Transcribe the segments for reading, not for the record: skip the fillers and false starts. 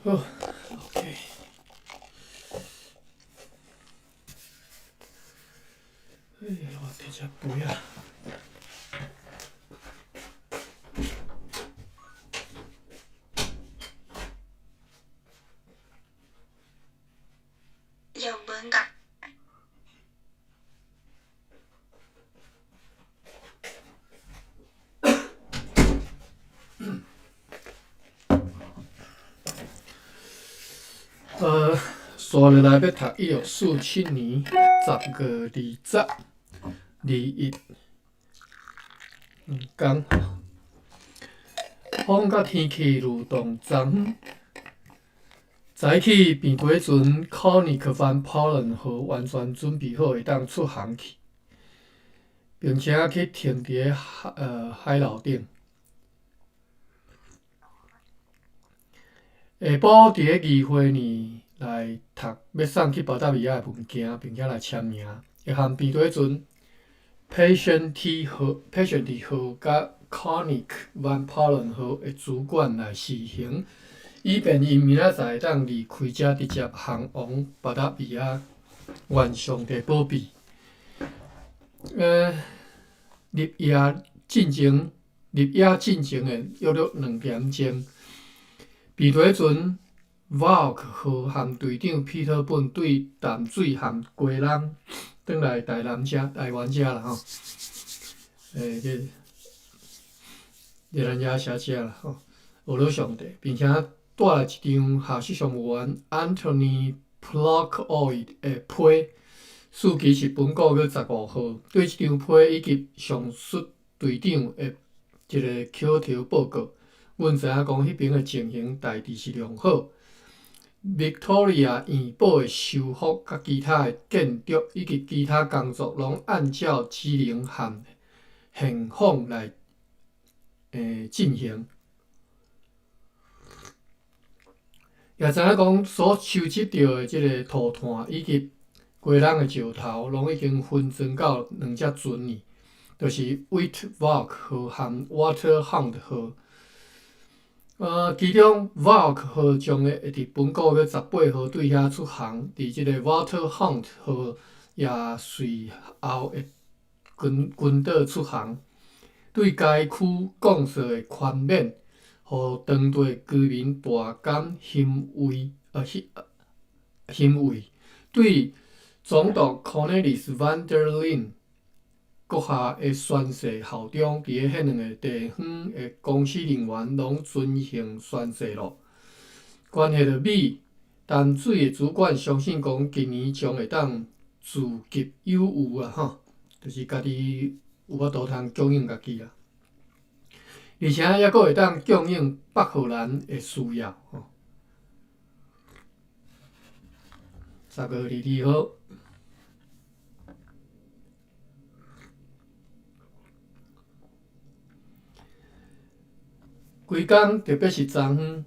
好，OK。哎呀，我摕只杯仔。有文稿。煞落来欲读1647年10月20、21两工。风佮天气蠕动昨早起平底船 Koenig van Palen 号完全准备好会当出航去，并且去停伫咧海楼顶。下晡伫咧议会呢来读欲送去巴达维亚的文件，并且来签名。会和平底船 Patiëntie 号、Patiëntie 号佮 Koenig van Palen 号的主管来试行，以便𪜶明仔载会当离开遮直接航往巴达维亚。愿上帝保庇。入夜进前的约略2点钟，平底船 Valk 号和队长彼特本对淡水和基隆转来台南遮、台湾遮啦吼。这热兰遮写遮啦吼，学了上帝，并且带来一张下属商务员 Anthony Plockhoy 的批，书记是本国约15号，对这张批以及上述队长的一个口头报告，阮知影讲彼边的情形大致是良好。Victoria 院堡的修复佮其他的建筑以及其他工作，拢按照指令和现况来进行。也知影讲所收集著的这个涂炭以及基隆的石头，拢已经分装到两只船里，就是 Witvalk 号和 Waterhound 号。其中 Valk 号将会伫本个月18号对遐出航，伫这个 Waterhound 号也随后会跟跟岛出航。对该区降税的宽免，予当地居民大感欣慰。欣慰。对总督 Cornelis van der Leen 阁下的宣誓效忠，伫咧彼两个地方的公司人员拢遵行宣誓咯。关系著米淡水的主管相信讲，今年将会当自给有余啊！吼，就是家己有法度通供应家己啊，而且犹阁会当供应北荷兰的需要吼。10月22号。规工，特别是昨昏，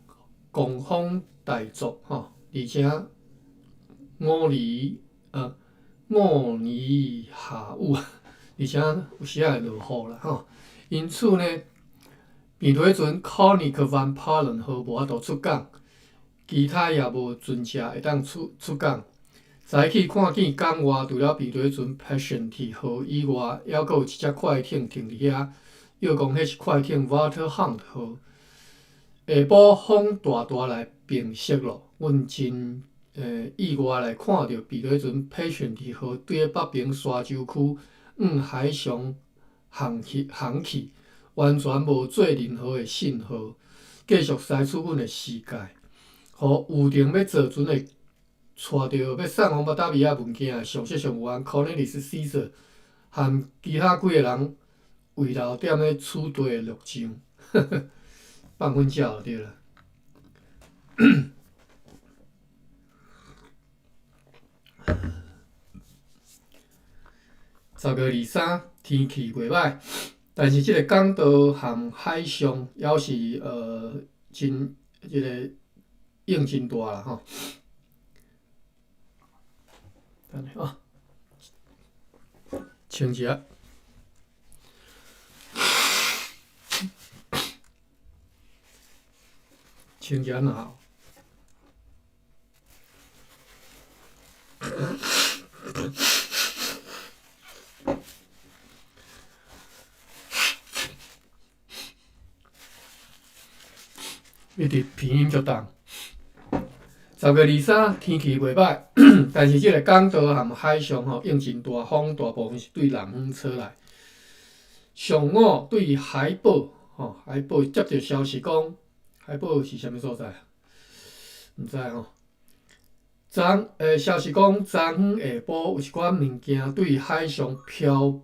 狂风大作吼，而且五年下雨，而且有时仔会落雨啦吼。因此呢，平底船 Koenig van Palen 号无法度出港，其他也无船只会当出出港。早起看见港外除了平底船 Patiëntie 号以外，犹阁有一只快艇停伫遐，又讲彼是快艇 Waterhound 号。下晡风大大来平息咯，阮真意外来看著平底船 Patiëntie 号对北边沙洲区往海上航去航去，完全无做任何的信号，继续驶出阮的视界，予预定欲坐船的带著欲送往巴达维亚物件的上级商务员 Cornelis Caesar 和其他几个人遗留踮咧此地的录像，放粉鸟就对了。10月23，天气袂䆀，但是这个港道和海上犹是真这个涌真大啦吼。等下啊，清一下，清一下若好。一直鼻音足重。10月23，天氣袂䆀，但是這个港道和海上吼湧真大風，大部分是對南方吹來。上午對海寶吼，海寶接著消息講，海寶是啥物所在啊？毋知吼。昨消息講，昨昏下晡有一寡物件對海上飄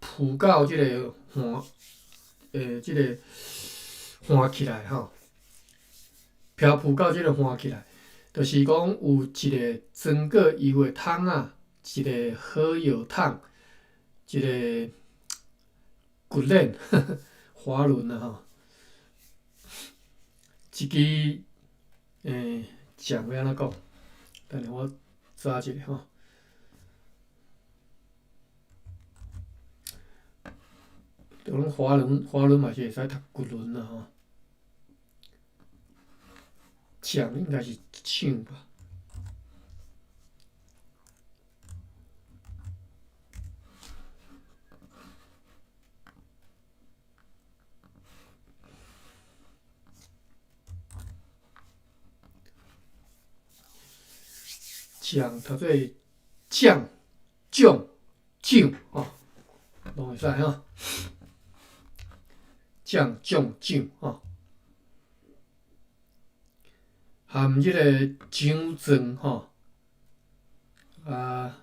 浮到這个岸，這个岸起來吼。漂浮到這个岸起來，就是講有一个裝過油的桶仔，一个好藥桶，一个骨鏈滑輪啊吼，一支槳欲按怎講？等下我查一下吼。就講滑輪，滑輪嘛是會使讀骨輪啊吼。槳應該是槳吧？槳讀做將、將、將吼，攏會使吼。將、將、將吼。含這个獎狀吼，啊，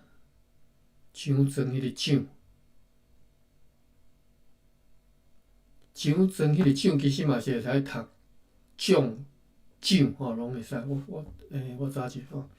獎狀彼个獎，獎狀彼个獎其實嘛是會使讀獎、獎吼，攏會使。我查一下吼。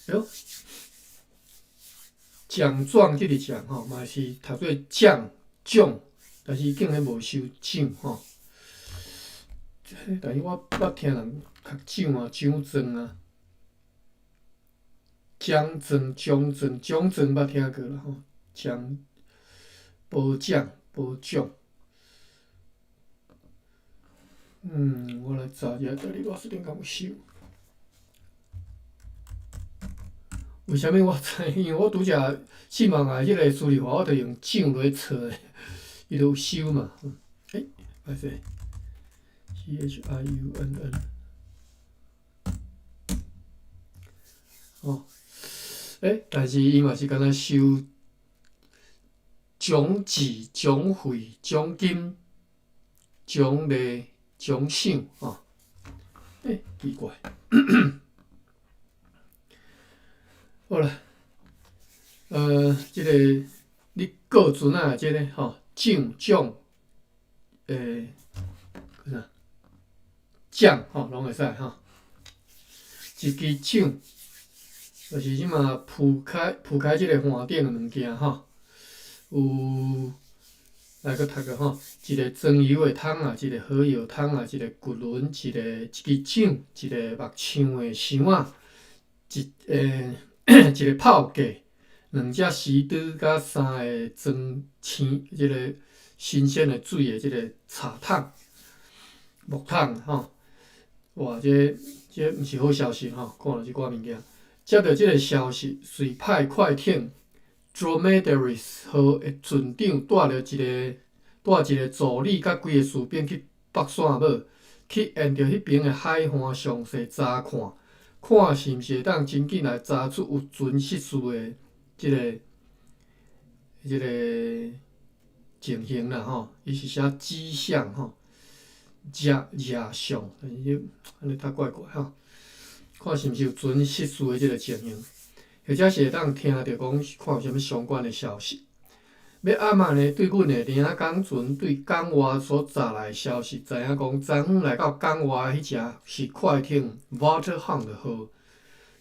喲，獎狀這个獎吼，嘛是讀做獎獎，但是竟然無收獎吼。但是我捌聽人讀獎啊、獎狀啊、獎狀、獎狀、獎狀捌聽過啦吼，獎、報獎、報獎。我來查一下，到底我這邊敢有收？為啥物我知？因為我拄則試問啊，這个輸入法我就用獎來找的，伊就有收嘛。歹勢，CHIUNN。哦，但是伊嘛是敢若收獎字、獎費、獎金、獎勵、獎賞吼。奇怪。好啦，這个你過船仔這个吼，獎獎，啥？獎吼，攏會使吼。一支獎，就是這馬鋪開鋪開這个岸頂的物件吼，有來閣讀個吼，一个裝油的桶仔，一个好藥桶仔，一个骨輪，一支槳，一个木箱的箱仔，一个炮架，兩隻時刀，佮三个裝青這个新鮮的水的這个茶桶、木桶吼。哇，這毋是好消息吼！看著這寡物件，接著這个消息，隨派快艇 Dromedaris 號的船長帶一个助理佮幾个士兵去北山堡，去沿著彼爿的海岸詳細查看。看是毋是會當真緊來查出有船失事的這个情形啦吼。伊是寫跡象吼，跡跡象，但是按呢讀怪怪吼。看是毋是有船失事的這个情形，或者是會當聽著講看有啥物相關的消息。欲暗仔呢，對阮的領港船對港外所查來的消息，知影講昨昏來到港外彼隻是快艇 Waterhound 號，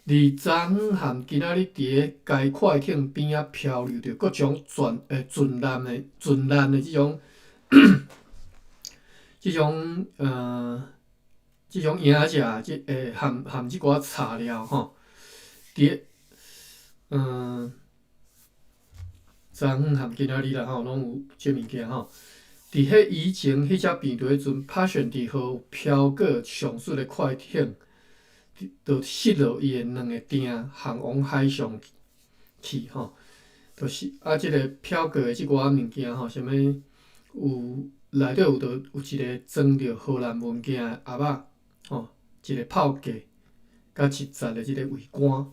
而昨昏和今仔日佇咧该快艇边仔漂流著各种船诶船难的船难的这种这种呃这种营者，这会含含这寡材料吼，伫嗯昨昏和今仔日啦吼，攏有這物件吼。佇彼以前，彼隻病毒彼陣，Passionate 號飄過上述的快艇，就失落伊的兩個碇，航往海上去吼。就是啊，這個飄過的這寡物件吼，啥物有內底有著有一個裝著荷蘭物件的盒仔，吼，一個炮架，佮一節的這個桅杆。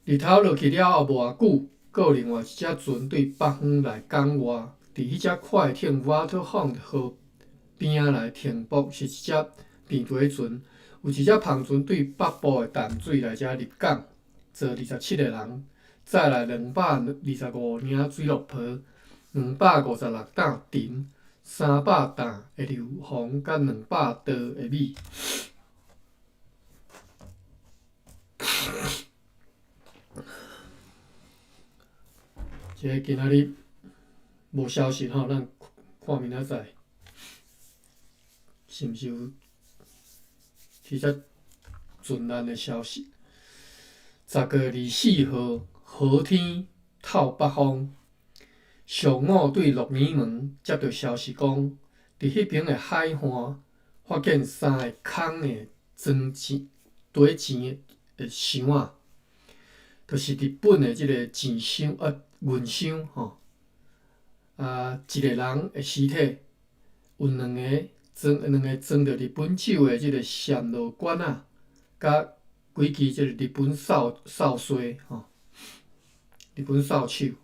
日頭落去了後無偌久，閣有另外一隻船對北方來港外。佇彼隻快艇 Waterhound 號邊仔來停泊，是一隻平底船。有一隻帆船對北部的淡水來遮入港，坐27個人，載來225領水鹿皮、256擔藤、300擔的硫磺，佮200袋的米。這個今仔日無消息吼，咱看明仔載是毋是有這隻船難的消息。10月24號，好天透北風，上午對鹿耳門接著消息講，佇彼爿的海岸發現三个空的裝錢綴錢的箱仔，就是日本的這个錢箱啊銀箱吼。啊，一个人的屍體，有兩个裝兩个裝著日本酒的這个暹羅罐仔，佮幾支這个日本掃掃帚吼，日本掃帚。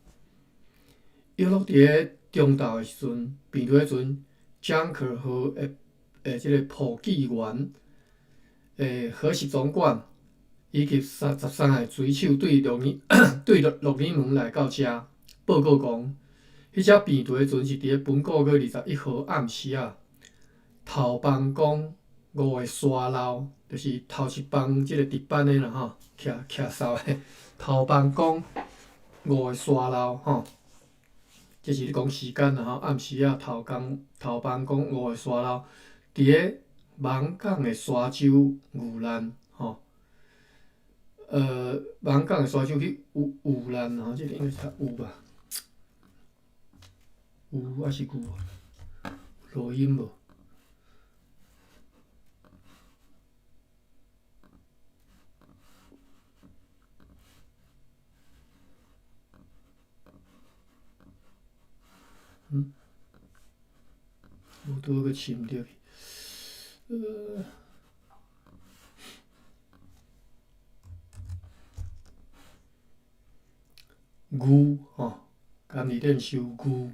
約落佇咧中晝的時陣，病毒彼陣，Junker 號的的這个簿記員的何氏總管，以及三十三个水手對鹿耳對鹿鹿耳門來到遮報告講，彼隻病毒的船是佇咧本個月21號暗時仔，頭枋港五个沙漏，就是頭一枋這个值班的啦吼，徛徛哨的頭枋港五个沙漏吼，這是咧講時間啦吼，暗時仔頭工頭枋港五个沙漏，佇咧網港的沙洲遇難吼，網港的沙洲去遇遇難吼，這個應該是讀遇吧？有抑是牛？錄音無？嗯？無拄閣深著去。牛吼，今日練習牛。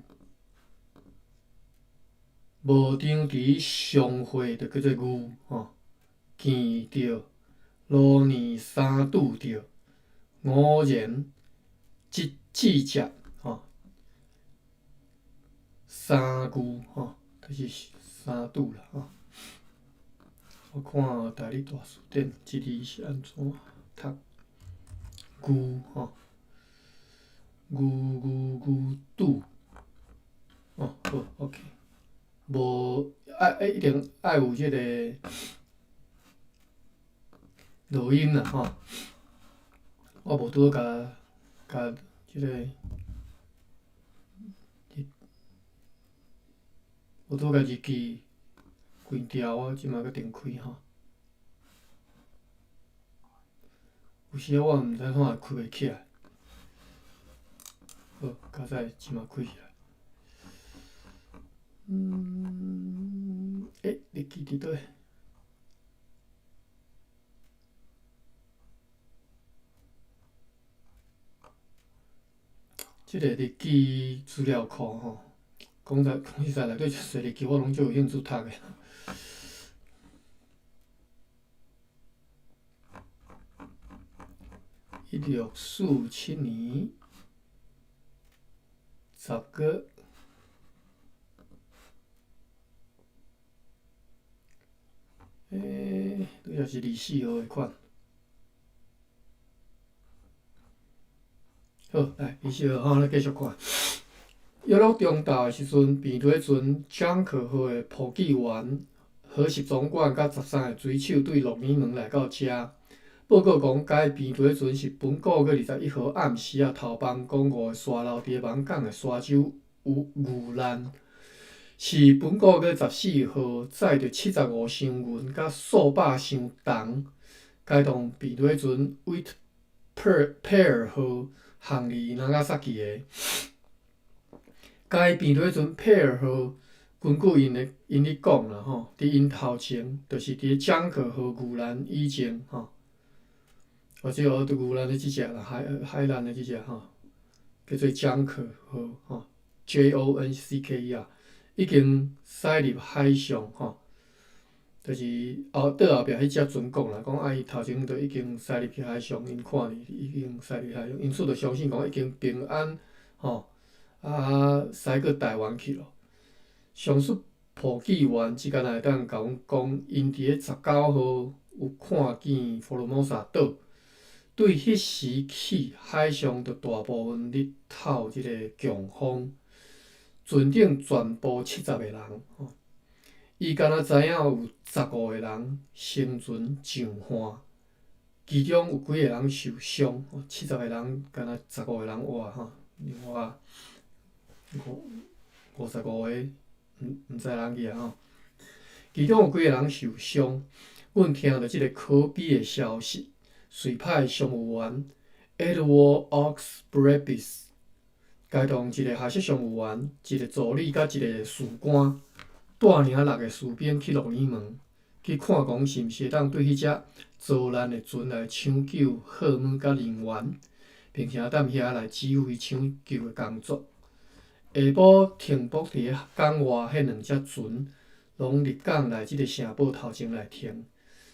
無張佇商會就叫做牛吼，見著羅年三拄著五言這四隻吼，三牛吼，就是三拄啦吼。我看台語大辭典，這字是按怎讀？牛吼，牛牛牛拄，哦好，OK。無愛一定愛有這个錄音啦吼，我無拄好共共這个，無拄好共日記關掉，我這馬閣重開吼。有時仔我毋知怎會開袂起來，好，佳哉這馬開起來。嗯，欸，日記佇佗？這個日記資料庫吼，講實講實在內底遮濟日記，我攏足有興趣讀的。1647年10月。欸，拄也是24號的款。好，來24號吼，咱繼續看。約略中晝的時陣，平地船 Junker 號的簿記員何氏總管佮13個水手對鹿耳門來到遮，報告講，該平地船是本個月21號暗時仔頭枋講五个沙漏佇個網港的沙洲有遇難，是本個月14號載著75箱銀佮數百箱銅，該棟平地船 White Pearl 號航離那伽薩奇的。該平地船 Pearl 號，根據𪜶的𪜶咧講啦吼，佇𪜶頭前，就是佇 Junker 號遇難以前吼，或者哦，遇難的這隻啦，海難的這隻吼，叫做 Junker 號吼，Joncker，已經駛入海上吼，就是後倒後壁彼隻船講啦，講啊伊頭前就已經駛入去海上，𪜶看著已經駛入海上，因此就相信講已經平安吼，啊駛過台灣去咯。上述簿記員這敢若會當共阮講，𪜶佇咧19號有看見福爾摩沙島。對彼時起，海上就大部分咧透這個強風，船頂全部70個人，吼，伊敢若知影有15個人乘船上岸，其中有幾個人受傷，70個人敢若十五個人活吼，另外55個毋知人去啊吼，其中有幾個人受傷，阮聽著這個可悲的消息，隨派商務員 Edward Oxbrebis，偕同一個學識商務員、一個助理佮一個士官，帶領六個士兵去鹿耳門，去看講是毋是會當對彼隻遭難的船來搶救貨物佮人員，並且踮遐來指揮搶救的工作。下晡停泊佇咧港外彼兩隻船，攏入港來這個城堡頭前來停，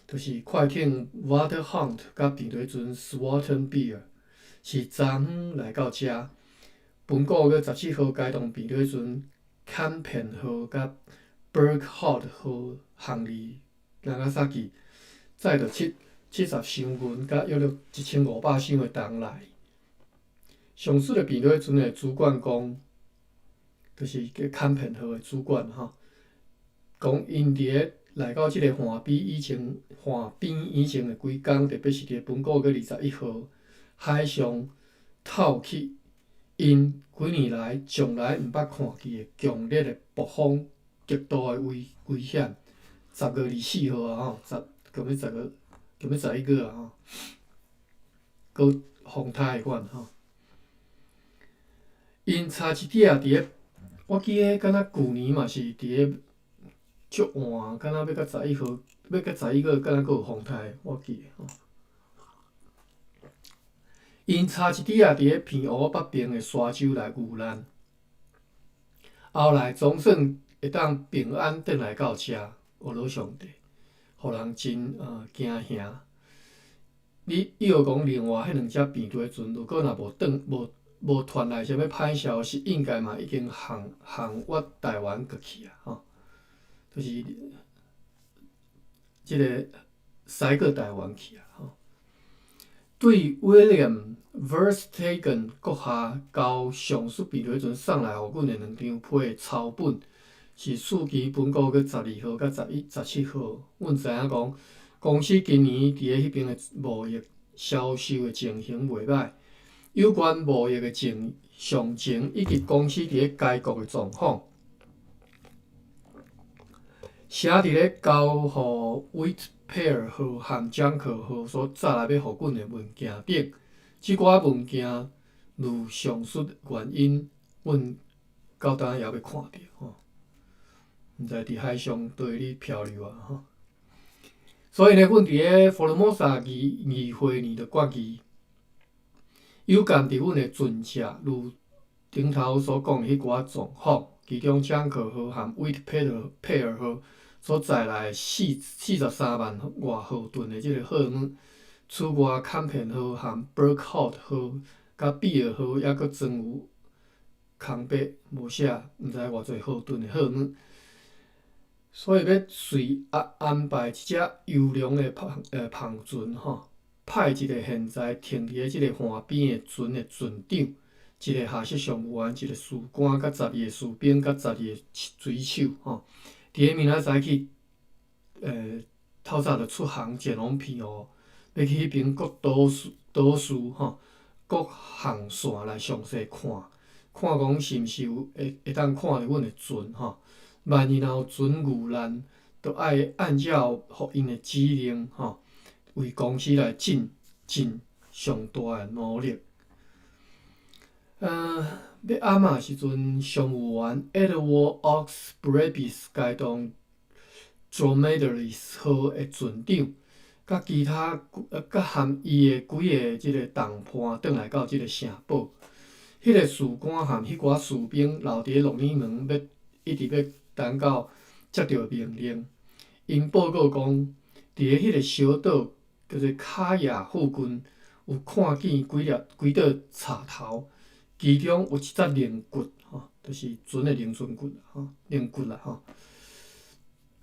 就是快艇 Waterhound 佮平地船 Swartenbeer，是昨昏來到遮。本個月17號，該棟平地船坎片號佮 Berghout 號航離那伽薩奇，載著70箱銀佮約略1500箱的銅來。上述的平地船的主管講，就是叫坎片號的主管吼，講𪜶佇咧來到這個岸邊以前，岸邊以前的幾工，特別是佇本個月21號，海上透起𪜶幾年來從來毋捌看見的強烈的暴風，極度的危險。10月24號啊吼，十，今欲10月，今欲11月啊吼，閣風颱的款吼。𪜶差一點仔佇咧，我記得敢若舊年嘛是佇咧足晚，敢若欲到十一號，欲到十一月，敢若閣有風颱，我記得吼。𪜶差一點仔佇咧澎湖北邊的沙洲來遇難，後來總算會當平安轉來到遮，呵咾上帝，予人真驚嚇。你伊又講另外彼兩隻平地船，如果若無轉無傳來啥物歹消息，應該嘛已經航越台灣過去啊，吼，就是這個駛過台灣去啊，吼。對 William Verstegen 閣下交上述平地船送來予阮的兩張批的抄本，是四期本個月12號佮17號。阮知影講，公司今年佇咧彼邊的貿易銷售的情形袂䆀。有關貿易的詳情以及公司佇咧該國的狀況，寫佇咧交予 White Pearl 號和 Junker 號所載來欲予阮的文件頂。這寡文件如上述原因，阮到今猶未看著吼，毋知佇海上佗位咧漂流啊吼。所以呢，阮佇咧福爾摩沙議會呢就決議，有鑑佇阮的船隻，如頂頭所講的彼寡狀況，其中 Junker 號和 White Pearl 號所載來43萬外荷噸的這個貨物，此外，坎片號和 Berghout 號佮比爾號猶閣裝有空白無寫，毋知偌濟荷噸的貨物。所以欲隨安排一隻優良的帆船吼，派一个現在停佇咧這个岸邊的船的船長，一个下屬商務員，一個士官，佮12個士兵，佮12個水手吼。佇咧明仔載起，透早就出航前往澎湖，欲去彼爿各島島嶼吼，各航線來詳細看，看講是毋是有會當看著阮的船吼。萬一若有船遇難，就愛按照予𪜶的指令吼，為公司來盡上大的努力。欲暗仔時陣，商務員 Edward Ox Brebis 偕同 Dromedaris 號的船長，佮其他佮含伊的幾个這个同伴，轉來到這个城堡。彼个士官含彼寡士兵留佇咧落耳門，欲一直欲等到接著命令。𪜶報告講，佇咧彼个小島叫做卡亞附近，有看見幾粒幾朵插頭，其中有一節龍骨，吼，就是船的龍船骨，吼，龍骨啦，吼，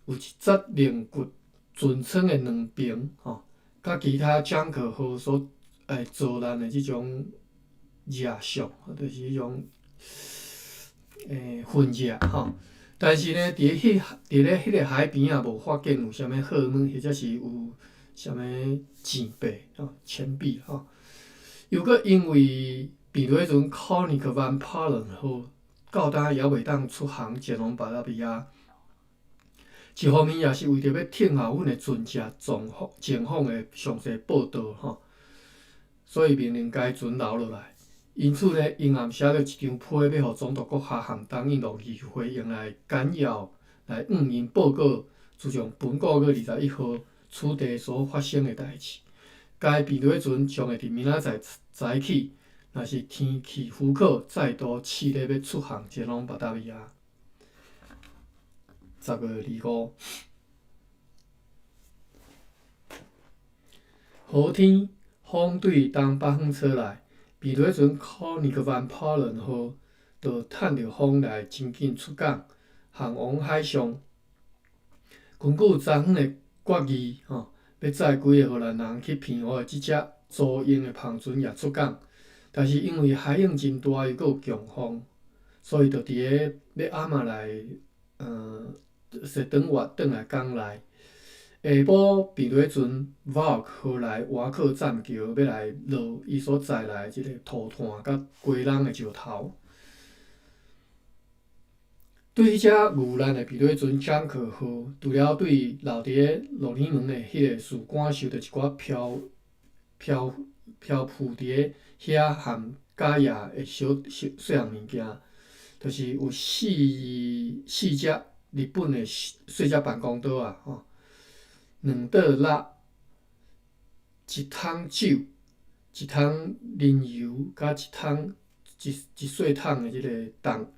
有一節龍骨，船艙的兩爿，吼，佮其他蔣克號所遭難的這種跡象，就是彼種痕跡，吼。但是呢，佇咧彼个海邊仔無發現有啥物貨物，或者是有啥物錢幣，吼，錢幣，吼。又閣因為平底船 Koenig van Palen 號到今猶未當出航前往巴達維亞，一方面也是為著欲聽候阮的船隻狀況情況的詳細報道，吼，所以命令該船留落來。因此呢，𪜶暗寫了一張批，欲予總督閣下函東印度議會，用來簡要來向𪜶報告自從本個月21號此地所發生的代誌。該平底船將會佇明仔載早起，若是天氣許可，再度試咧欲出航前往巴達維亞。10月25，好天，風對東北方吹來。平底船 Koenig van Palen 號就趁著風來真緊出港，航往海上。根據昨昏的決議，吼，欲載幾个荷蘭人去澎湖的這隻租用的帆船也出港，但是因為海湧真大，又閣有強風，所以就佇咧欲暗仔來，踅轉月轉來港內。下晡，平底船 Valk 號來倚靠棧橋，欲來落伊所載來的這个塗炭佮雞籠的石頭。對彼隻遇難的平底船蔣克號，除了對留佇咧落耳門的彼个士官受著一寡漂漂漂浮佇咧遐含加亞的小小細項物件，就是有四四隻日本的細隻辦公桌仔，吼。兩桌蠟，一桶酒，一桶奶油，佮一桶一一細桶的這个桐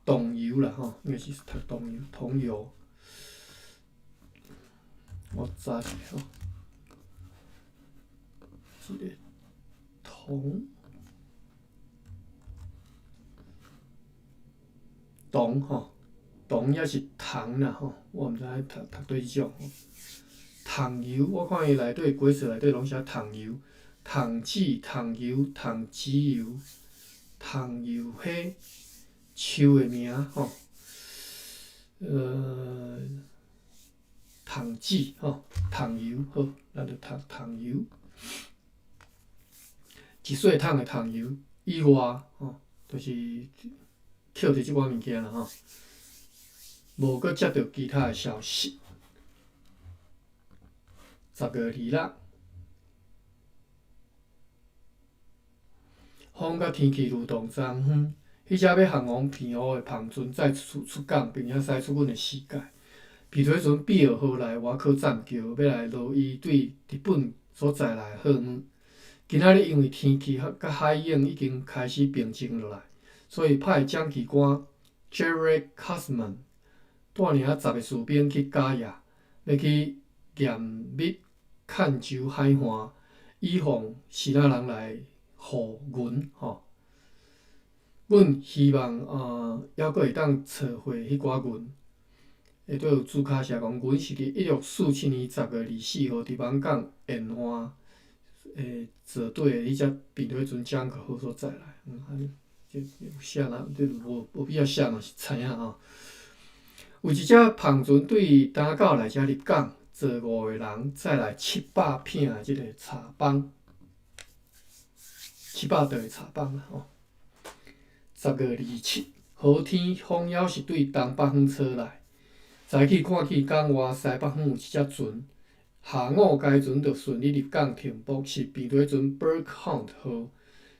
桐油啦吼，應該是讀桐油，桐油。我查一下吼，這个桐桐吼，桐抑是糖啦吼，我毋知影讀讀佗一種。桐油，我看伊內底解釋內底攏寫桐油、桐脂、桐油、桐脂油、桐油花樹的名吼，桐脂吼，桐油好，咱就讀桐油。一細桶的桐油以外吼，就是抾著這寡物件啦吼，無閣接著其他的消息。10月26，風佮天氣流動昨昏，彼隻欲航往澎湖的帆船再次出港，並且駛出阮的視界。平底船比爾號來倚靠棧橋，欲來落伊對日本所載來的貨物。今仔日因為天氣佮海湧已經開始平靜落來，所以派掌旗官 Gerrit Cosman 帶領十个士兵去加亞，欲去嚴密看守海岸，以防支那人來護銀吼。阮希望猶閣會當揣回彼寡銀。下底有注跤寫講，阮是佇1647年10月24號佇艋舺沿岸坐底的彼隻平底船蔣克號所載來。嗯，這有寫啦，這無必要寫嘛是知影吼。有一隻帆船對丹狗來遮入港，坐五個人，載來700片的這個柴枋，700袋的柴枋啦吼。10月27，好天風猶是對東北方吹來，早起看見港外西北方有一隻船，下午該船就順利入港停泊，是平底船 Birkhunt 號，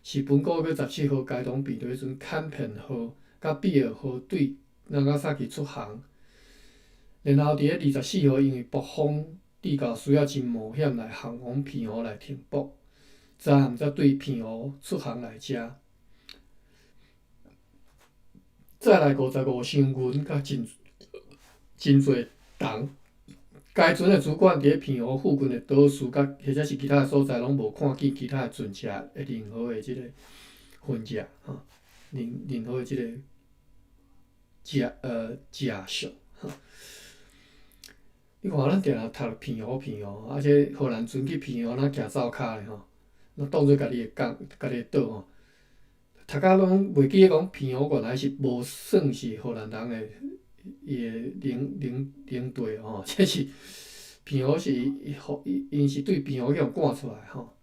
是本個月17號該同平底船 Campen 號佮比爾號對納加薩奇出航。然後佇咧24號，因為暴風至到需要真冒險來航往澎湖來停泊，昨暗才對澎湖出航來遮。載來55箱銀佮真真濟銅。該船的主管佇咧澎湖附近的島嶼佮或者是其他的所在，攏無看見其他的船隻的任何的這個痕跡，吼，任何的這個跡象。你看，咱定定讀澎湖澎湖，啊，這荷蘭船去澎湖，若行走跤咧吼，若當做家己的港、家己的島吼，讀甲攏袂記得講澎湖原來是無算是荷蘭人的伊的領地吼，這是澎湖是伊伊𪜶是對澎湖去予趕出來吼。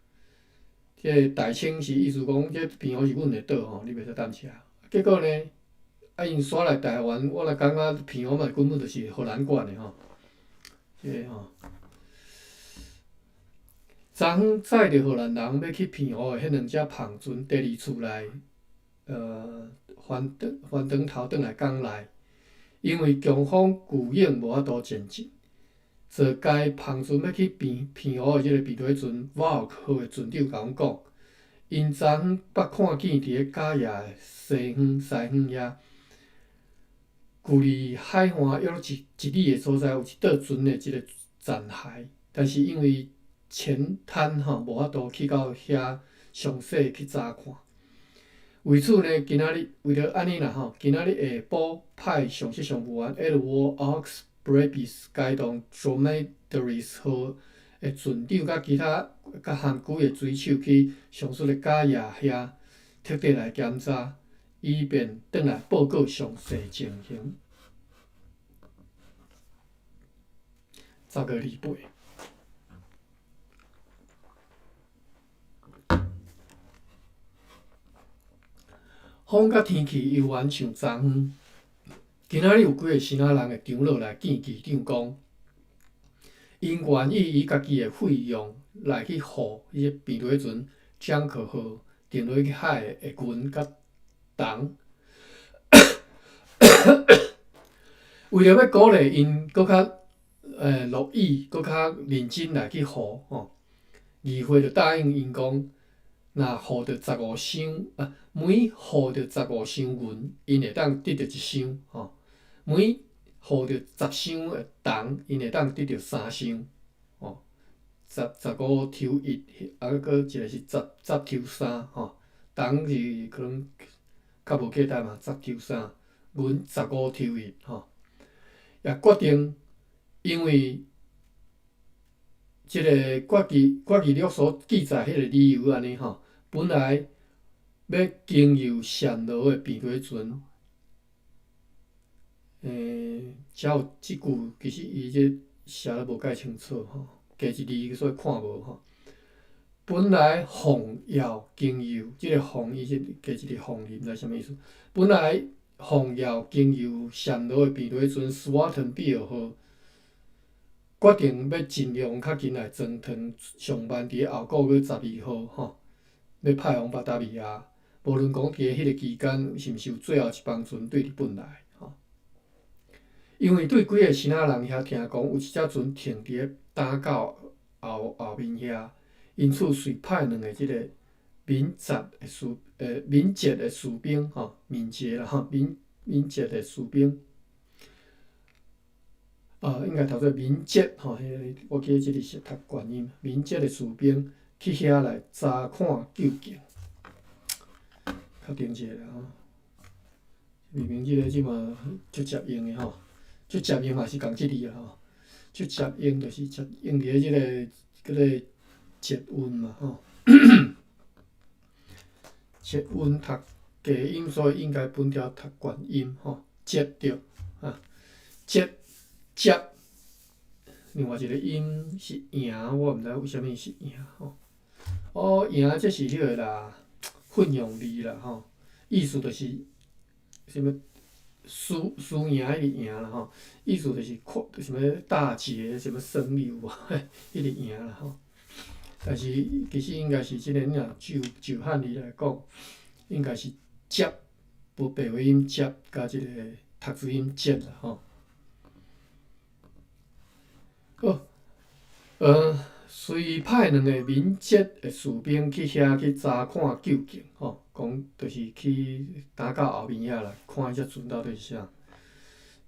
這個大清是意思講，這澎湖是阮的島吼，你袂使踮遮。結果呢，啊𪜶徙來台灣，我來感覺澎湖嘛根本就是荷蘭管的吼。這個吼，昨昏載著荷蘭人欲去澎湖的彼兩隻帆船，第二次來，翻轉頭轉來港內，因為強風巨湧無法度前進。坐該帆船欲去澎湖的這個平底船 Valk 號的船長共阮講，𪜶昨昏捌看見佇咧嘉義的西方遐，距離海岸約一里的所在有一倒船的一個殘骸，但是因為淺灘吼無法度去到遐詳細去查看。為此呢，今仔日為著按呢啦吼，今仔日下晡派上級商務員 Edward Oxbravis 偕同 Dromedaris 號的船長佮其他佮含幾个水手去上述的嘉義遐徹底來檢查，以便轉來報告詳細情形。10月28，風佮天氣猶原像昨昏。今仔日有幾个支那人的長老來見議長講，𪜶願意以家己的費用來去付彼個平底船蔣克號沉落去海的銀佮銅。為著欲鼓勵𪜶閣較樂意、閣較認真來去付吼，議會就答應𪜶講，若付著十五箱啊，每付著十五箱銀，𪜶會當得著一箱吼；每付著10箱的銅，𪜶會當得著三箱吼。十五抽一，啊，閣一个是十抽三吼。銅是可能較無簡單嘛，十抽三，銀十五抽一吼。也決定，因為這个決議錄所記載彼个理由按呢吼，本來欲經由暹羅的平底船，遮有這句其實伊這寫得無蓋清楚吼，加一字所以看無吼。本來奉要經由，這个奉伊是加一个鳳字，毋知啥物意思。本來奉要經由暹羅的平底船斯瓦頓比爾號，決定欲盡量較緊來裝糖上班佇咧後個月12號吼，欲派往巴達維亞。無論講佇咧彼個期間是毋是有最後一班船對日本來吼。因為對幾个支那人遐聽講有一隻船停佇咧丹狗後面遐，因此遂派兩个這个敏捷的士兵吼，敏捷啦吼，敏捷的士兵。啊，應該讀做敏捷吼，彼个我記得這裡是讀觀音，敏捷的士兵去遐來查看究竟。確定一下啦吼。明明這個這嘛足接應的吼，足捷用嘛是仝這字啊吼，足捷用就是捷用佇咧這个叫做捷運嘛吼。捷運讀低音，所以應該分條讀懸音吼，捷著啊，捷捷。另外一个音是贏，我毋知為啥物是贏吼。哦，贏這是彼个啦，混用字啦吼，意思就是啥物輸輸贏彼個贏啦吼，意思就是看啥物大捷，啥物勝利有無？彼個贏啦吼。但是其實應該是這个，你若就就漢字來講，應該是捷，無白話音捷，佮這個讀字音捷啦吼。好，隨派兩个敏捷的士兵去遐去查看究竟，吼，講就是去打到後面遐啦，看彼隻船到底是啥。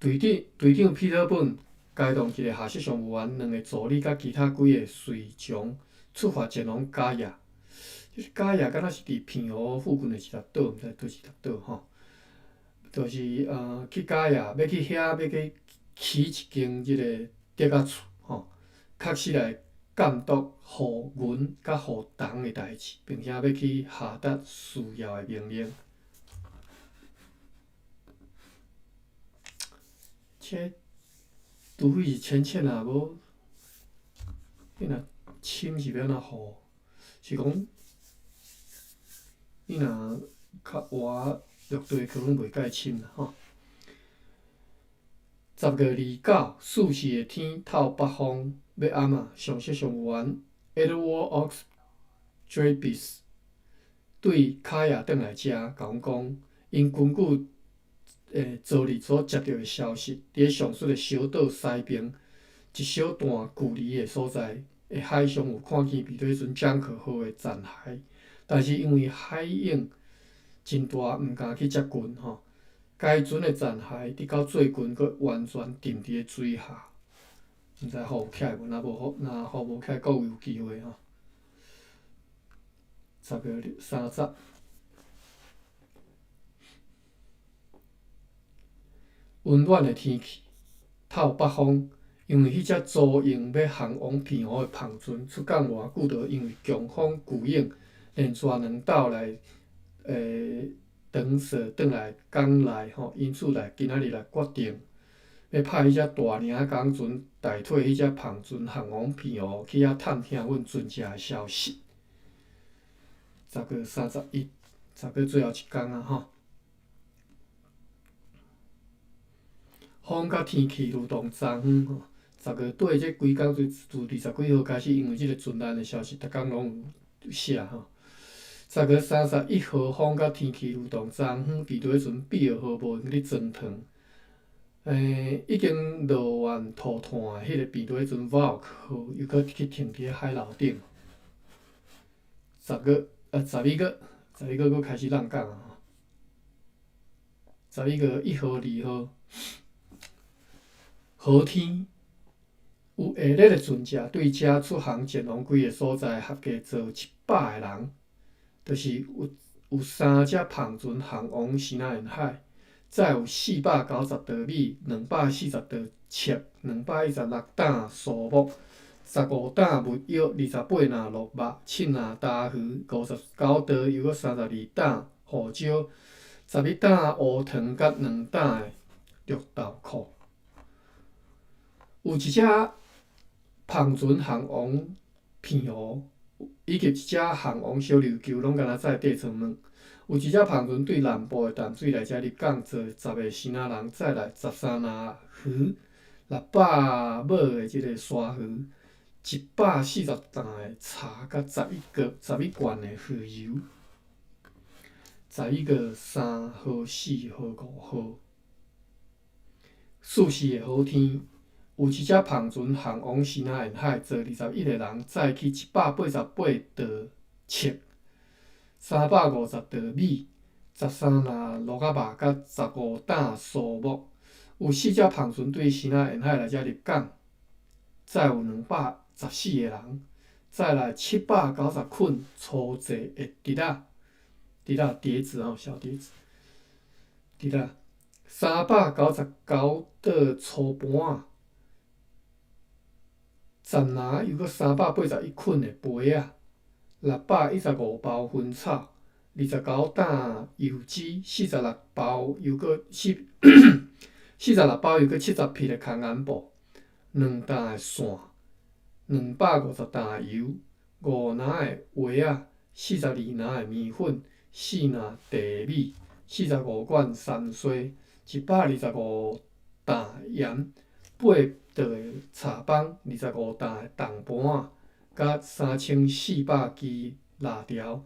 隊長隊長彼得本偕同一个下屬上務員、兩个助理佮其他幾个隨從出發前往加亞。這加亞敢若是佇澎湖附近的一粒島，毋知佗一粒島吼。就是去加亞，欲去遐，欲去起一間這个竹仔厝，吼，確實來監督護銀佮護銅的代誌，並且欲去下達需要的命令。這除非是淺淺啊，無你若深是欲按怎護？是講你若較活陸地可能袂介深啦，吼。10月29，四時的天透北風，欲暗啊，上屬上務員 Edward Oxdrebis 對卡亞轉來遮，共阮講，𪜶根據昨日所接著的消息，佇咧上述的小島西邊一小段距離的所在的海上有看見彼得船江克號的殘骸，但是因為海湧真大，毋敢去接近吼。該船的殘骸直到最近閣完全沉佇咧水下，毋知浮起來無？若無浮，若浮無起來，閣有機會吼。10月30，溫暖的天氣，透北風，因為彼隻租用欲航往澎湖的帆船出港偌久，就因為強風巨湧，連續兩晝來轉趖轉來港內吼，因此來今仔日來決定，欲派彼隻大領港船代替彼隻帆船航往澎湖去遐探聽阮船隻的消息。10月31，十月最後一工啊吼。風佮天氣如同昨昏吼，十月底這規工自自二十幾號開始，因為這个船難的消息，逐工攏有寫吼。10月31號，風佮天氣如同昨昏，彼得船比爾號無閒咧裝糖。已經落完塗炭的彼个彼得船 Valk 號，又閣去停佇咧海樓頂。十月啊，十一月，十一月閣開始浪港啊！吼，11月1號、2號，好天，有下熱的船隻對遮出航前往幾个所在，合計坐100个人，就是有有三隻帆船航往西南沿海，載有490袋米、240袋粟、216擔蘇木、15擔蜜藥、28籃鹿肉、7籃大魚、59袋又閣32擔胡椒、11擔烏糖佮2擔的綠豆蔻。有一隻帆船航往澎湖，以及一隻航往小琉球，攏敢若載底層物。有一隻帆船對南部的淡水來遮入港，坐10个支那人，載來13籃魚、600尾的這个鯊魚、140擔的茶，佮11個11罐的魚油。11月3號、4號、5號，四時的好天。有一隻帆船航往西南沿海，坐21个人，載去188袋粟、350袋米、13籃鹿仔肉佮15擔蘇木。有四隻帆船對西南沿海來遮入港，載有214个人，載來790捆粗製的碟仔，碟仔碟子吼，小碟子，碟仔。399粗盘仔，10篮又阁381捆的被仔，615包薰草，29担油脂，46包又阁70匹的空眼布，2担的线，250担的油，5篮的鞋仔，42篮的面粉，4篮茶米，45罐山荽，125担盐，8袋的柴枋，25担的铜盘仔，佮3400支蜡条。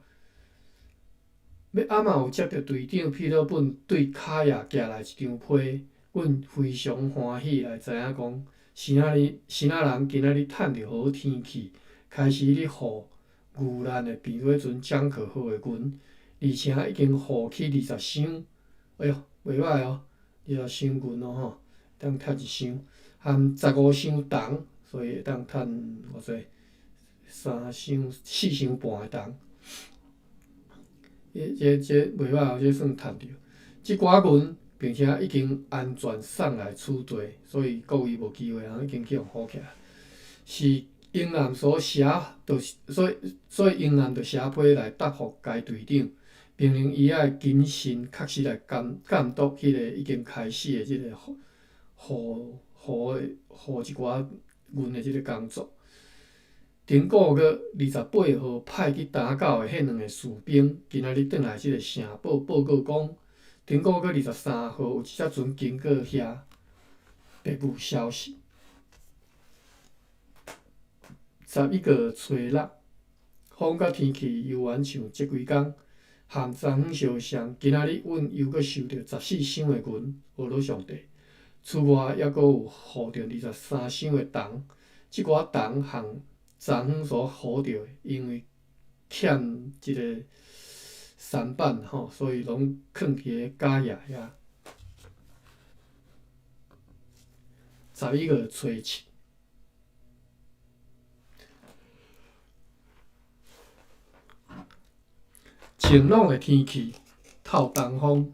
欲暗仔有接著队长彼勒本对卡亚寄来一张批，阮非常欢喜来知影讲，生仔人今仔日趁著好天气，开始咧护牛咱的平底船掌壳号的银，而且已经护去20箱，哎哟，袂䆀哦，20箱银哦吼，当趁一箱，含15箱铜，所以会当趁偌济，3箱、4箱半的铜。这袂䆀哦，这算趁著。这寡银，并且已经安全送来此地，所以各位无机会通已经去予护起来。是英南所写，就是所以英南就写批来答复该队长，命令伊爱谨慎确实来监督彼个已经开始的这个护护护护一寡银的这个工作。顶个月28号派去打狗的彼两个士兵，今仔日转来这个城堡报告讲，顶个月23号有一只船经过遐，并无消息。11月初六，风佮天气犹原像这几工，含昨昏相像。今仔日阮犹阁收著14箱的银，学罗上帝。此外，犹阁有护著23箱的铜，这寡铜含昨昏所护著的，因为欠这个舢板吼，所以拢囥伫咧加亚遐。11月初七，晴朗的天气，透东风，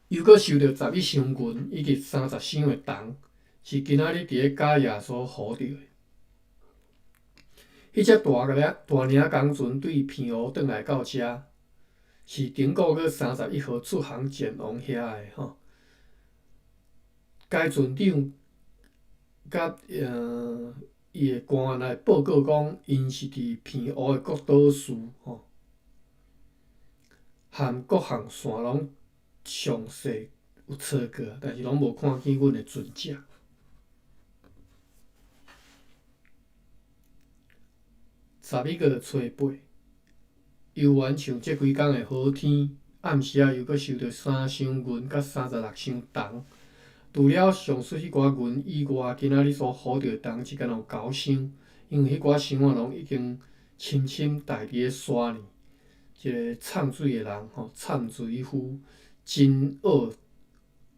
犹阁收著11箱银以及30箱的铜。是今仔日伫咧加亚所护著的。彼只大领工船对澎湖转来到遮，是顶个月31号出航前往遐的吼。该船长佮伊的官员来报告讲，𪜶是伫澎湖的各岛屿吼，含各项线拢详细有查过，但是拢无看见阮的船只。11月初八，犹原像这几工的好天，暗时仔犹阁收著3箱银佮36箱铜。除了上述彼寡银以外，今仔日所护著的铜只敢若有9箱，因为彼寡箱仔拢已经深深埋伫咧沙里。一个藏水的人吼，藏水夫真恶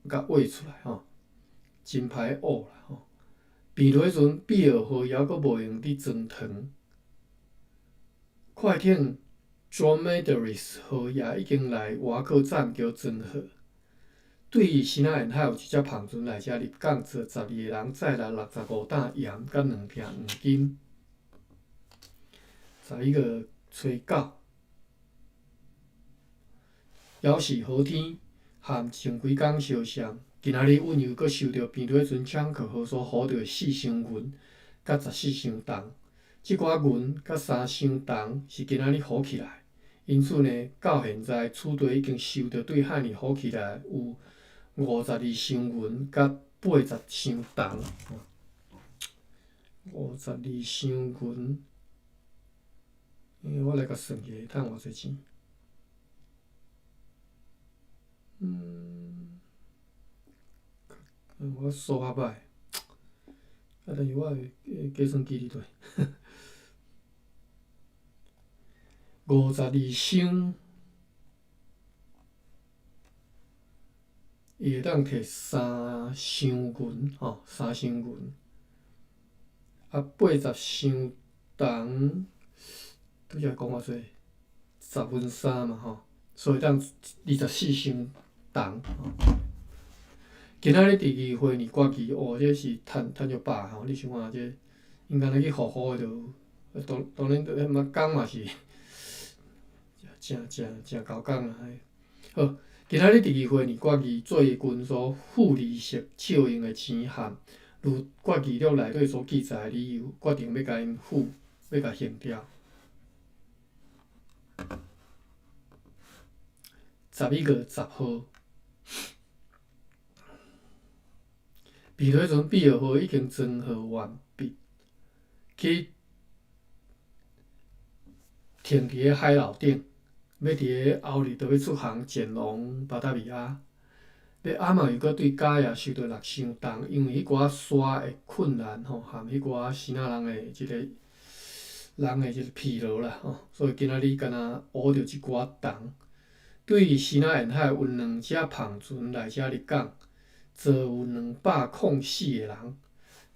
共挖出来吼，真歹挖啦吼。平落阵，比尔号犹阁无闲伫装糖。快艇 Dromedaris 号也已经来瓦克栈桥装好。对新仔沿海有一只帆船来遮入港，坐12个人，载来65担盐佮2鋏黄金。11月初九，犹是好天，和前几工相像。今仔日阮犹阁收著平底船枪壳号所护著的4箱银佮14箱铜。这寡银佮3箱铜是今仔日护起来，因此呢，到现在此地已经收著对海里护起来有52箱银佮80箱铜。52箱银，我来共算一下，趁偌济钱？我数较歹，啊，但是我的计算机伫佗？52箱，伊会当提3箱银，吼，3箱银。啊，80箱铜，拄才讲偌济？3/10嘛，吼，所以當24箱銅。今仔日佇議會呢決議，哦，這是趁趁足飽吼！你想看這，𪜶敢若去予予的就，當當然，彼嘛工嘛是誠誠誠猴工啊！好，今仔日佇議會呢決議做軍所付利息借用的錢項，如決議錄內底所記載的理由，決定欲共𪜶付，欲共還掉。11月10號。彼得船比爾號已經裝好完畢，去停佇咧海樓頂，欲佇咧後日就欲出航前往巴達維亞。欲暗嘛又閣對加亞收著6箱銅，因為彼寡沙的困難吼，含彼寡支那人的這个人的這个疲勞啦吼，所以今仔日敢若挖著一寡銅。對支那沿海有兩隻帆船來遮入港。坐有204個人，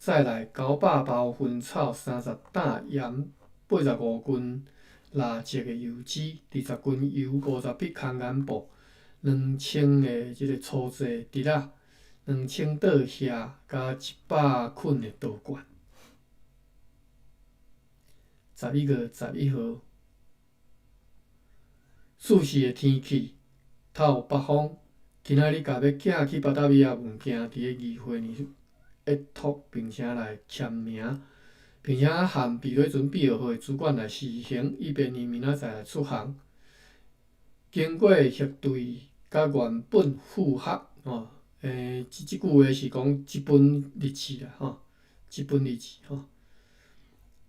載來900包薰草、30擔鹽、85斤蠟質的油脂、20斤油、50匹空眼布、2000个這个粗製竹仔、2000桌額，佮100捆的稻罐。11月11號，四時的天氣，透北風。今仔日共欲寄去巴達維亞物件，佇咧議會呢約託，並且來簽名，並且和彼得船比爾號的主管來隨行，以便𪜶明仔載來出航。經過核對佮原本符合，吼，這這句話是講這本日誌啦，吼，這本日誌吼。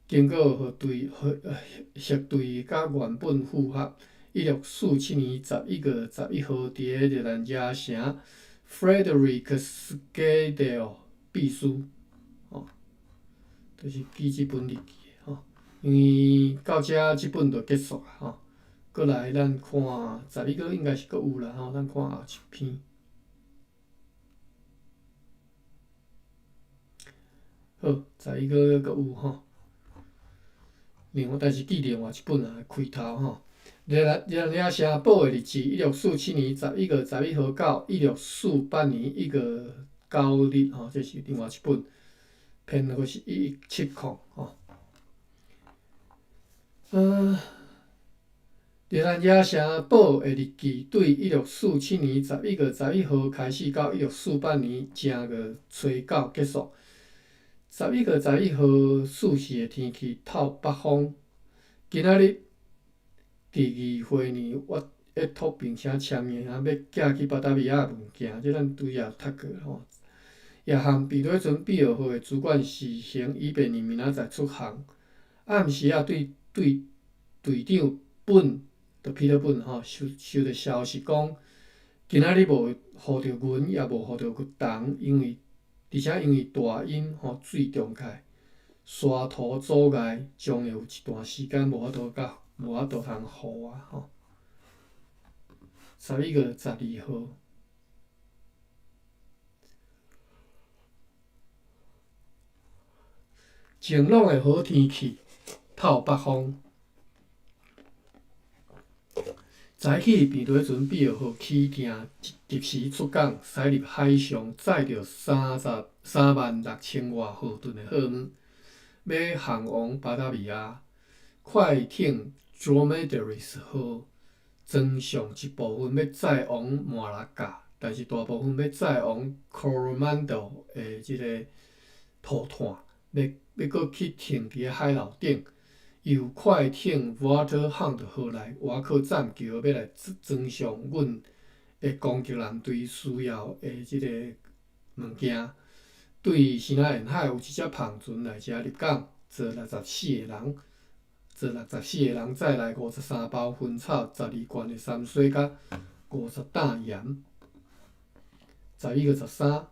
經過核對核核對佮原本符合。1647年11月11號，佇咧熱蘭遮城，Frederick Schedel 秘書，吼，就是記這本日記的吼。因為到遮這本就結束啊，吼。閣來咱看11月應該是閣有啦，吼，咱看後一篇。好，11月閣有吼。另外，但是記另外一本啊，開頭吼。熱蘭熱蘭遮城堡的日誌，1647年11月11號到1648年1月9日，吼，這是另外一本，編號是1170，吼。熱蘭遮城堡的日記，對1647年11月11號開始到1648年正月初九結束。11月11號四時的天氣透北風，今仔日。佇議會呢，我約託並且簽名，欲寄去巴達維亞的物件，這咱拄才讀過吼。也和彼得船比爾號的主管隨行，以便𪜶明仔載出航。暗時仔對對隊長本，就彼得本吼，收收著消息講，今仔日無予著銀，也無予著銅，因為而且因為大淹吼水漲起來，沙塗阻礙，將會有一段時間無法度佮。無法度通予啊吼！11月12號，晴朗的好天氣，透北風。早起彼得船比爾號起訂，及時出港，駛入海上，載著33萬6千外荷噸的貨物，欲航往巴達維亞。快艇 Dromedaris 號裝上一部分欲載往馬拉加，但是大部分欲載往 Coromandel 的這个塗炭，欲欲閣去停佇咧海樓頂，由快艇 Waterhound 號來倚靠棧橋，欲來裝上阮的攻擊艦隊需要的這个物件。對支那沿海有一隻帆船來遮入港，坐64個人。坐64個人，載來53包薰草、12罐的山水，佮50擔鹽。11月13，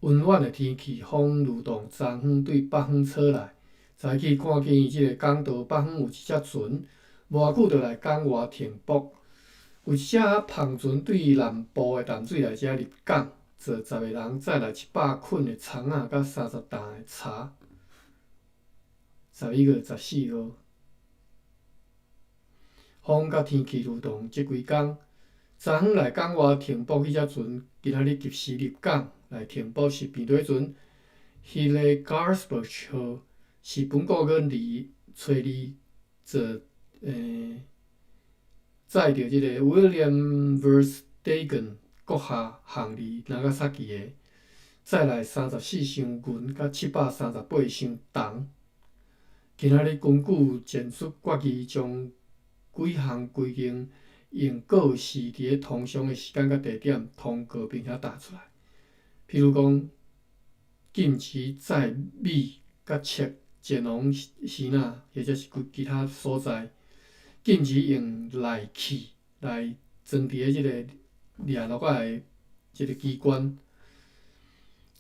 溫暖的天氣，風蠕動，東方對北方吹來。早起看見這个港道北方有一隻船，無偌久就來港外停泊。有一隻帆船對南部的淡水來遮入港，坐10個人，載來100捆的蔥仔，佮30擔的茶。11月14號，風佮天氣流動這幾工，昨昏來港外停泊彼隻船，今仔日及時入港來停泊是平底船 Hillegarsburg 號，是本國遠離揣離做載著這個 William Verstegen 閣下行李長崎的，載來34箱銀佮738箱銅。今仔日根據前述決議，將幾項規定用告示佇咧通常的時間佮地點通告，並且打出來。譬如講，禁止載米佮粟前往支那，或者是其他所在；禁止用內器來裝佇咧這個掠落仔的這個機關，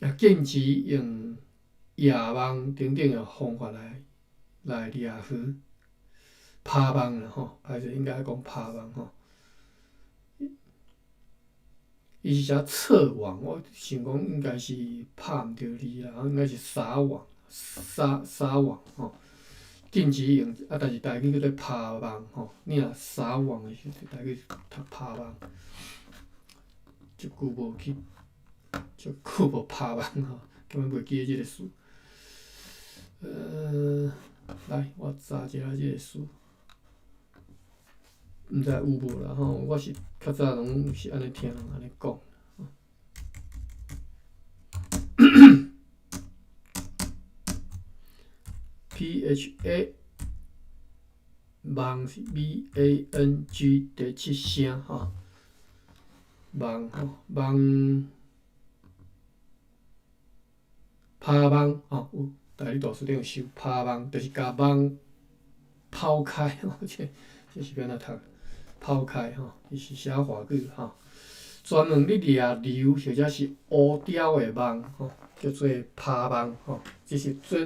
也禁止用夜網等等的方法來掠魚。拋網啦吼，歹勢應該講拋網吼。伊是寫撤網，我想講應該是拍毋著字啦，應該是撒網、撒撒網吼。禁止用啊，但是台語叫做拋網吼。你若撒網的時陣，台語讀拋網。足久無去，足久無拋網吼，根本袂記得這個詞。來，我查一下這個詞。毋知有無啦吼，我是較早攏是按呢聽人按呢講。PHA 網是 BANG 第七聲吼，網吼網拋網吼有，台語大辭典有收拋網，就是共網拋開吼，這這是欲按怎讀？拋開吼，伊是寫華語吼，專門咧掠鰾或者是烏鯛的網吼，叫做拋網吼，這是做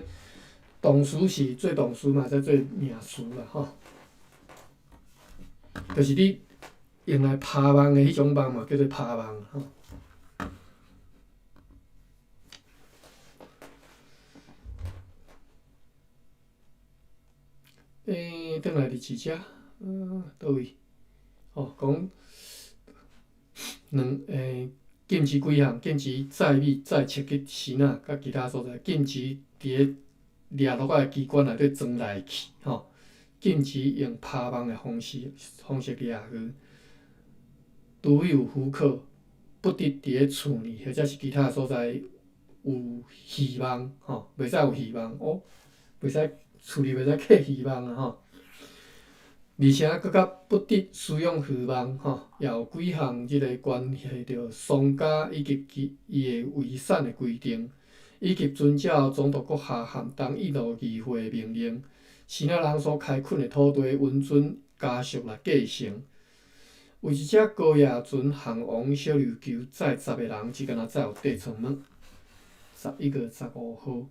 動詞是做動詞嘛，會使做名詞啦吼。就是你用來拋網的彼種網嘛，叫做拋網吼。轉來佇這，佗位？哦，講兩禁止幾項，禁止載米、載粟去支那佮其他所在，禁止佇咧掠落仔的機關內底裝內器，吼，禁止用拋網的方式掠魚，除非有許可，不得佇咧厝內或者是其他所在有漁網，吼，袂使有漁網，哦，袂使厝裡袂使客漁網啊，吼。而且閣較不得使用漁網，吼，也有幾項這个關係著喪家以及其伊的遺產的規定，以及遵照總督閣下和東印度議會的命令，支那人所開墾的土地允准家屬來繼承。有一隻高額船航往小琉球載10個人，只干焦載有硩床物。11月15號。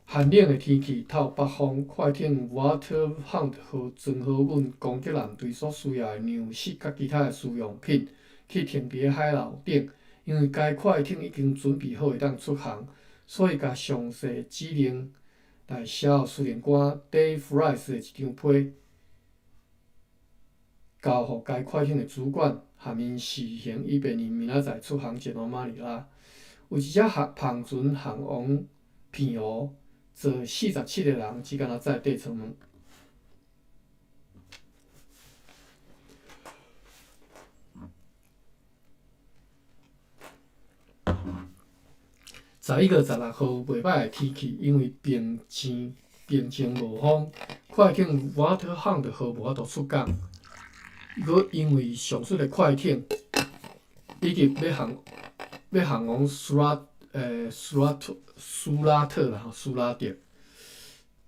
寒冷的天氣，透北風，快艇 Waterhound 號裝好阮攻擊艦隊所需要的糧食佮其他的需用品，去停佇咧海樓頂。因為該快艇已經準備好會當出航，所以共詳細指令來寫予司令官 Dave Rice 的一張批，交予該快艇的主管含𪜶隨行，以便𪜶明仔載出航前往馬尼拉。有一隻帆船航往澎湖。坐47個人，只干焦載硩床物。11月16號，袂䆀的天氣，因為平靜平靜無風，快艇 Waterhound 號無法度出港。閣因為上述的快艇以及欲航往蘇拉特啦吼，蘇拉特、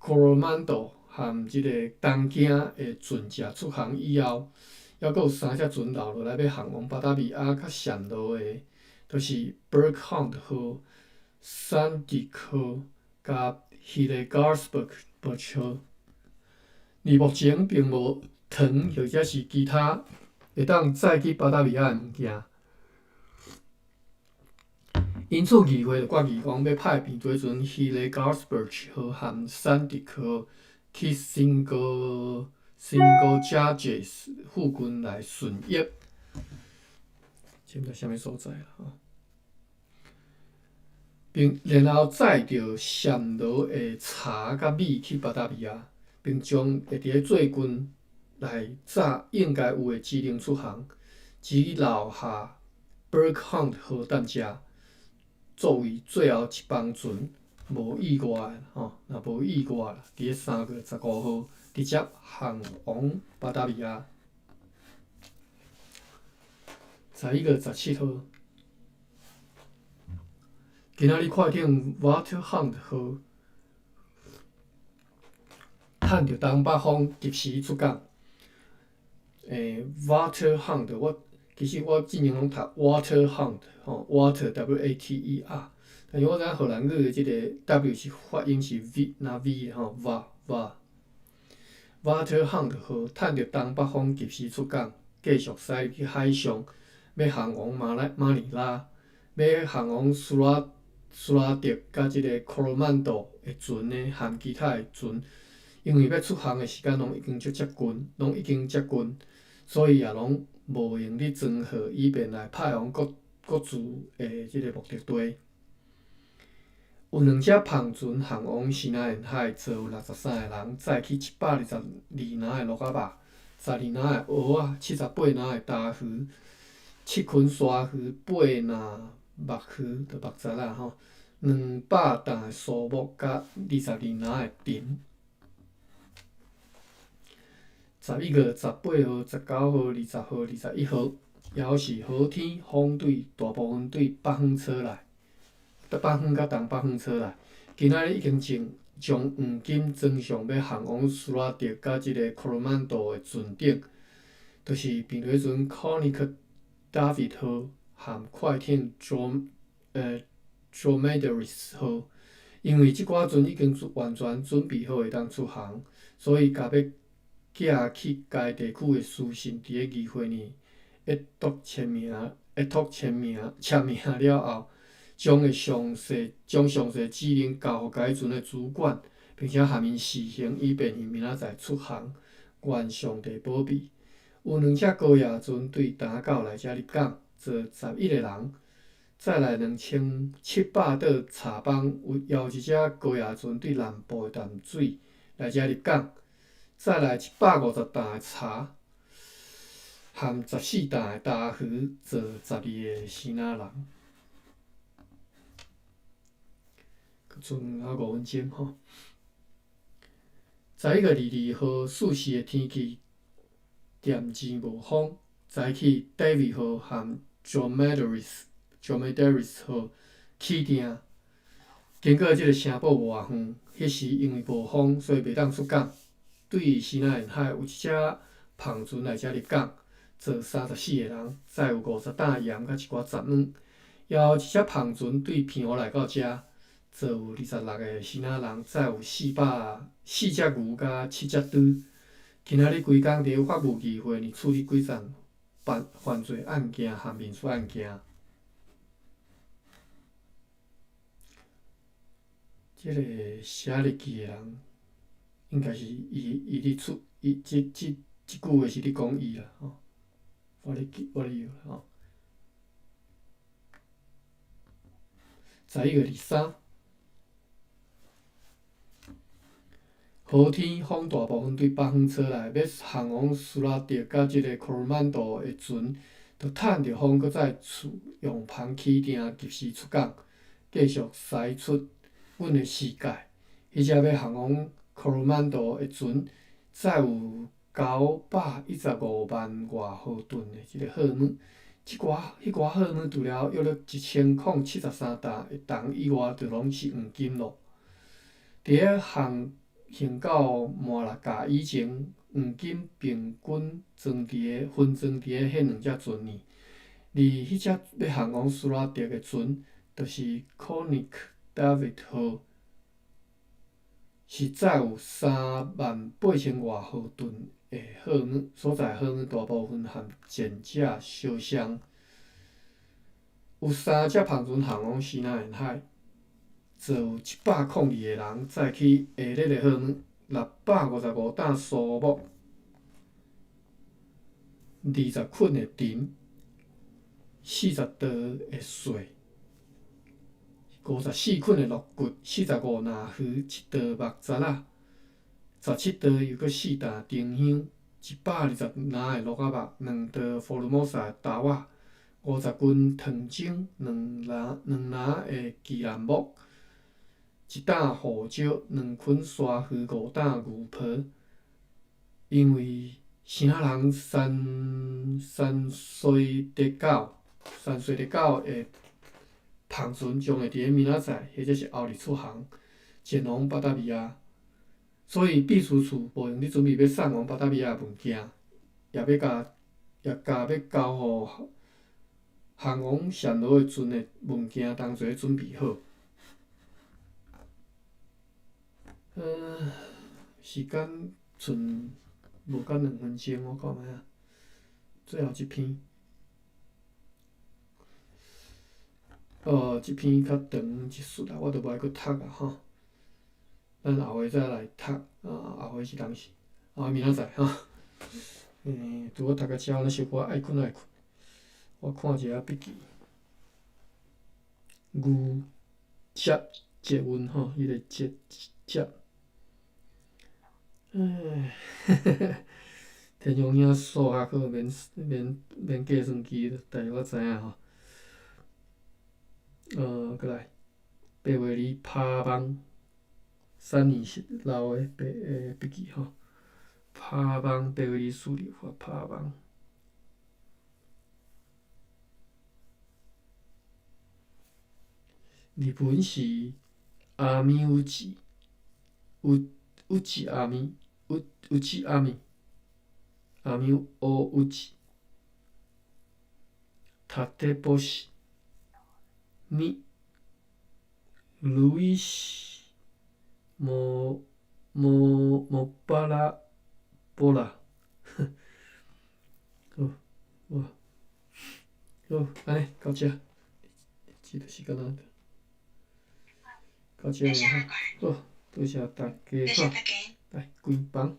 Coromandel 和這個東京的船隻出航以後，猶閣有三隻船留落來欲航往巴達維亞較跣路的，就是 Birkhound 號、Sandick 號佮 Hillegarsburg 號。而目前並無糖或者是其他會當載去巴達維亞的物件。因此議會就決議講，欲派平底船 Hillegarsberg 號和山迪號去 Sint George's 附近來巡弋。這毋知啥物所在啦吼。並然後載著暹羅的茶佮米去巴達維亞，並將會佇咧最近來早應該有的指令出航，只留下 Berghound 號踮遮，作為最後一班船，無意外的吼，若無意外啦，佇咧3月15號直接航往巴達維亞。11月17號。今仔日快艇 Waterhound 號趁著東北風及時出港。Waterhound，我其實我之前攏讀 Waterhound 吼，Water W A T E R，但是我知影荷蘭語的這个 W 是發音是 V，若 V 吼，Va Va。Waterhound 號趁著東北風及時出港，繼續駛去海上，欲航往馬來馬尼拉，欲航往蘇拉特佮這个科羅曼多的船呢，含其他的船，因為欲出航的時間攏已經足接近，攏已經接近，所以也攏無閒咧裝貨，以便來派往各各自的這个目的地。有兩隻帆船航往西南沿海，載有63個人，載去122籃的鹿仔肉、12籃的蚵仔、78籃的大魚、七群鯊魚、8籃墨魚，就目賊仔吼，200擔的蘇木，佮22籃的藤。11月18號、19號、20號、21號，猶是好天，風對大部分對北方吹來，北方佮東北風吹來。今仔日已經將將黃金裝上欲航往蘇拉特佮這个科羅曼多的船頂，就是平底船 Koning David 號和快艇 Dromedaris 號。因為這寡船已經完全準備好會當出航，所以共欲寄去該地區的書信，佇咧議會呢，一讀簽名，一託簽名簽名了後，將會詳細將詳細指令交予該船的主管，並且含𪜶示行，以便𪜶明仔載出航。願上帝保庇。有兩隻高壓船對東到來遮入港，載11個人，再來2700桌茶枋，有猶一隻高壓船對南部的淡水來遮入港。再來150擔的茶，含14擔的大魚，載12個支那人。閣剩仔5分鐘吼。11月22號，四時的天氣漸漸無風，早起 David 號和 Dromedaris 號起訂。經過這个城堡無偌遠，彼時因為無風，所以袂當出港。對西南沿海有一隻帆船來遮入港，載34個人，載有50擔鹽佮一寡雜物。猶有一隻帆船對澎湖來到遮，載有26個支那人，載有404隻牛佮七隻豬。今仔日規工佇咧法務議會呢處理幾樁犯犯罪案件和民事案件。這个寫日記的人，應該是伊伊咧出伊這這這句話是咧講伊啦吼，我咧記我咧搖吼。11月23，好天風大部分對北方吹來，欲航往蘇拉特佮這个科羅曼多的船，就趁著風閣再次用帆起訂，及時出港，繼續駛出阮的視界。彼隻欲航往科羅曼多的船，載有915萬外毫噸的這个貨物。這寡彼寡貨物除了約略1073擔的銅以外，就攏是黃金囉。佇咧航行到馬六甲以前，黃金平均裝佇咧分裝佇咧彼兩隻船裡。而彼隻欲航往蘇拉特的船，就是 Koning David 號，是載有3萬8千外毫噸的貨物，所載貨物大部分和前者相像。有三隻帆船航往西南沿海，載有102個人，載去下熱的荷姆，655擔蘇木，20捆的藤，40桌的箨，54捆的鹿骨，45籃魚，一桌木雜仔，17桌又閣4擔丁香，120籃的鹿仔肉，2桌福爾摩沙的豆仔，50斤糖精，2籃的奇楠木，1擔胡椒，2捆山芋，5擔牛皮。因為生人山西德狗，山西德狗的帆船將會佇咧明仔載，或者是後日出航，前往巴達維亞。所以秘書處無閒咧準備欲送往巴達維亞的物件，也共欲交予航往暹羅的船的物件同齊準備好。時間賰無到2分鐘，我看覓仔。最後一篇，哦，這篇較長一絲啦，我就無愛閣讀啊吼。咱後回再來讀，啊，後回是當時，後明仔載吼。拄好讀到遮，咱小可愛睏愛睏。我看一下筆記。牛接捷運吼，彼個捷接。唉，天陽兄數學好，免計算機，但是我知影吼。閣來，八月二拍網，三年留的筆記吼。拍網，八月二四日發拍網。日文是阿米有字，有字阿米，有字阿米，阿米乌有字，縦波西，你，路易斯，摩摩摩巴拉波拉，好，哇，好，按呢到遮，這個時間啊，到遮爾，好，多謝大家，多謝大家，來關房。